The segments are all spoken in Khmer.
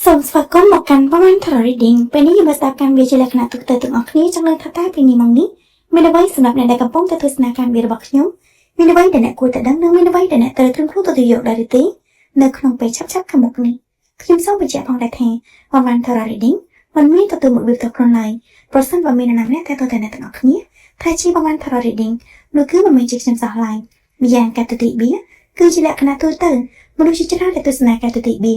សូមស្វាគមន៍មកកាន់ Woman Tarot Reading ពេលនេះយើងមកស្ដាប់ការវាជាលក្ខណៈទូទៅទាំងអស់គ្នាចង់ដឹងថាតើពេលនេះមកនេះមានអ្វីសម្រាប់អ្នកដែលកំពុងតែទស្សនាការវារបស់ខ្ញុំមានអ្វីដែលអ្នកគួរតែដឹងនិងមានអ្វីដែលអ្នកត្រូវត្រៀមខ្លួនទទួលយកដែរឬទេនៅក្នុងពេលឆាប់ៗខាងមុខនេះខ្ញុំសូមបញ្ជាក់ផងដែរថា Woman Tarot Reading មិនមានទទួលមុខវិជ្ជាខ្លួនឡើយប្រសិនបើមាននរណាម្នាក់តែតតែអ្នកទាំងអស់គ្នាថាជា Woman Tarot Reading នោះគឺមិនមែនជាខ្ញុំសោះឡើយម្យ៉ាងការទទីបៀគឺជាលក្ខណៈទូទៅមនុស្សជាច្រើនដែលទស្សនាការទទីបៀ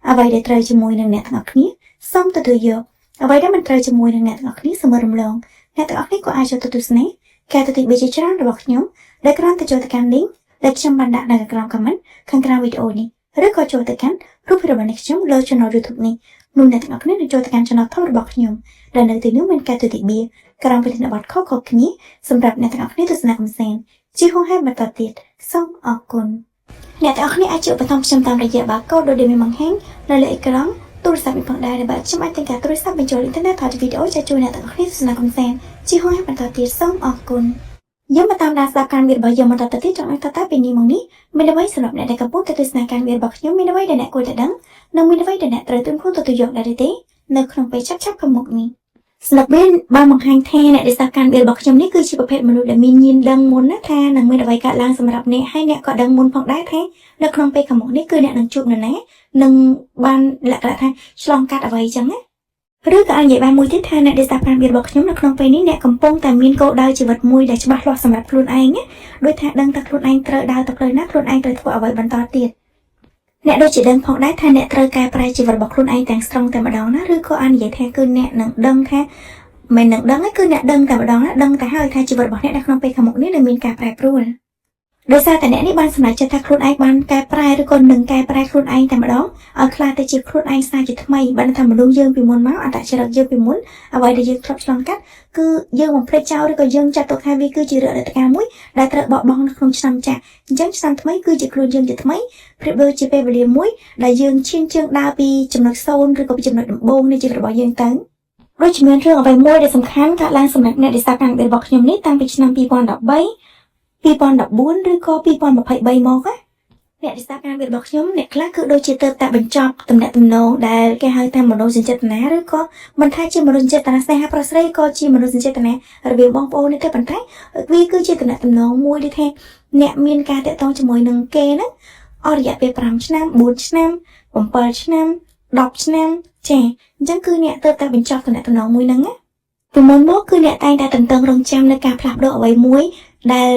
អ្វីដែលត្រូវជាមួយនឹងអ្នកទាំងអស់គ្នាសូមទទួលយកអ្វីដែលមិនត្រូវជាមួយនឹងអ្នកទាំងអស់គ្នាសូមរំលងអ្នកទាំងអស់គ្នាក៏អាចចូលទៅទស្សនាការទទីបៀជាច្រើនរបស់ខ្ញុំដែលគ្រាន់តែចូលទៅកាន់ link ដែលខ្ញុំបានដាក់នៅក្រោម comment ខាងក្រោមវីដេអូនេះឬក៏ចូលទៅកាន់រូបភាពរបស់អ្នកខ្ញុំលើ channel YouTube នេះនោះអ្នកទាំងអស់គ្នានឹងចូលទៅកាន់ channel ធំរបស់ខ្ញុំដែលនៅទីនោះមានការទទីបៀក្រោមប្រធានបទខុសៗគ្នាសម្រាប់អ្នកទាំងអស់គ្នាទស្សនាកម្សាន្តជាហូហែបន្តទៀតសូមអរគុណអ្នកទាំងអស់គ្នាអាចជួយឧបត្ថម្ភខ្ញុំតាមរយៈបាកូដដូចដែលមានបង្ហាញនៅលើអេក្រង់ទូរស័ព្ទនេះផងដែរដែលបាទខ្ញុំអាចទិញការទូរស័ព្ទបញ្ចូលអ៊ីនធឺណិតថតវីដេអូចែកជូនអ្នកទាំងអស់គ្នាទស្សនាកម្សាន្តជាហូហែបន្តទៀតសូមអរគុណយើងមកតាមដានស្ដាប់ការវារបស់យើងបន្តទៅទៀតចង់ដឹងថាតើពេលនេះមកនេះមានអ្វីសម្រាប់អ្នកដែលកំពុងតែទស្សនាការវារបស់ខ្ញុំមានអ្វីដែលអ្នកគួរតែដឹងនិងមានអ្វីដែលអ្នកត្រូវត្រៀមខ្លួនទទួលយកដែរទេនៅក្នុងពេលឆាប់ៗខាងមុខនេះស្លឹកវាបានបង្ហាញថាអ្នកដែលស្ដាប់ការវារបស់ខ្ញុំនេះគឺជាប្រភេទមនុស្សដែលមានញាណដឹងមុនណាថានឹងមានអ្វីកើតឡើងសម្រាប់អ្នកហើយអ្នកក៏ដឹងមុនផងដែរថានៅក្នុងពេលខាងមុខនេះគឺអ្នកនឹងជួបនរណានឹងបានលក្ខណៈថាឆ្លងកាត់អ្វីចឹងណាឬក៏អាចនិយាយបានមួយទៀតថាអ្នកដែលស្ដាប់ការវារបស់ខ្ញុំនៅក្នុងពេលនេះអ្នកកំពុងតែមានគោលដៅជីវិតមួយដែលច្បាស់លាស់សម្រាប់ខ្លួនឯងណាដោយថាដឹងថាខ្លួនឯងត្រូវដើរទៅផ្លូវណាខ្លួនឯងត្រូវធ្វើអ្វីបន្តទៀតអ្នកដូចជាដឹងផងដែរថាអ្នកត្រូវកែប្រែជីវិតរបស់ខ្លួនឯងទាំងស្រុងតែម្ដងណាឬក៏អាចនិយាយថាគឺអ្នកនឹងដឹងថាមិននឹងដឹងទេគឺអ្នកដឹងតែម្ដងណាដឹងតែហើយថាជីវិតរបស់អ្នកនៅក្នុងពេលខាងមុខនេះនឹងមានការប្រែប្រួល ដោយសារតែអ្នកនេះបានសម្រេចចិត្តថាខ្លួនឯងបានកែប្រែឬក៏នឹងកែប្រែខ្លួនឯងតែម្ដងឲ្យក្លាយទៅជាខ្លួនឯងសាជាថ្មីបានថាមនុស្សយើងពីមុនមកអត្តចរិតយើងពីមុនអ្វីដែលយើងធ្លាប់ឆ្លងកាត់គឺយើងបំភ្លេចចោលឬក៏យើងចាត់ទុកថាវាគឺជារឿងអតីតកាលមួយដែលត្រូវបោះបង់នៅក្នុងឆ្នាំចាស់អញ្ចឹងឆ្នាំថ្មីគឺជាខ្លួនយើងជាថ្មីប្រៀបដូចជាពេលវេលាមួយដែលយើងឈានជើងដើរពីចំណុច0ឬក៏ពីចំណុចដំបូងនៃជីវិតរបស់យើងទៅដូចជាមានរឿងអ្វីមួយដែលសំខាន់កើតឡើងសម្រាប់អ្នកដែលស្ដាប់ការនិយាយរបស់ខ្ញុំនេះតាំងពីឆ្នាំ2013 2014ឬក៏2023មកណាអ្នកដែលស្ដាប់ការនិយាយរបស់ខ្ញុំអ្នកខ្លះគឺដូចជាទៅតែបញ្ចប់ទំនាក់ទំនងដែលគេហៅថាមនោសញ្ចេតនាឬក៏មិនថាជាមនោសញ្ចេតនាស្នេហាប្រុសស្រីក៏ជាមនោសញ្ចេតនារវាងបងប្អូននេះទេប៉ុន្តែវាគឺជាទំនាក់ទំនងមួយដែលថាអ្នកមានការតាក់ទងជាមួយនឹងគេហ្នឹងអស់រយៈពេល5ឆ្នាំ4ឆ្នាំ7ឆ្នាំ10ឆ្នាំចាអញ្ចឹងគឺអ្នកទៅតែបញ្ចប់ទំនាក់ទំនងមួយហ្នឹងណាពីមុនមកគឺអ្នកតែងតែទន្ទឹងរង់ចាំនៅការផ្លាស់ប្ដូរអ្វីមួយដែល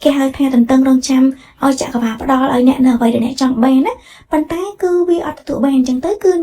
គេហៅថាទន្ទឹងរង់ចាំឲ្យចក្រវាលផ្ដល់ឲ្យអ្នកនៅអ្វីដែលអ្នកចង់បានណាប៉ុន្តែគឺវាអត់ទទួលបានអញ្ចឹងទៅគឺ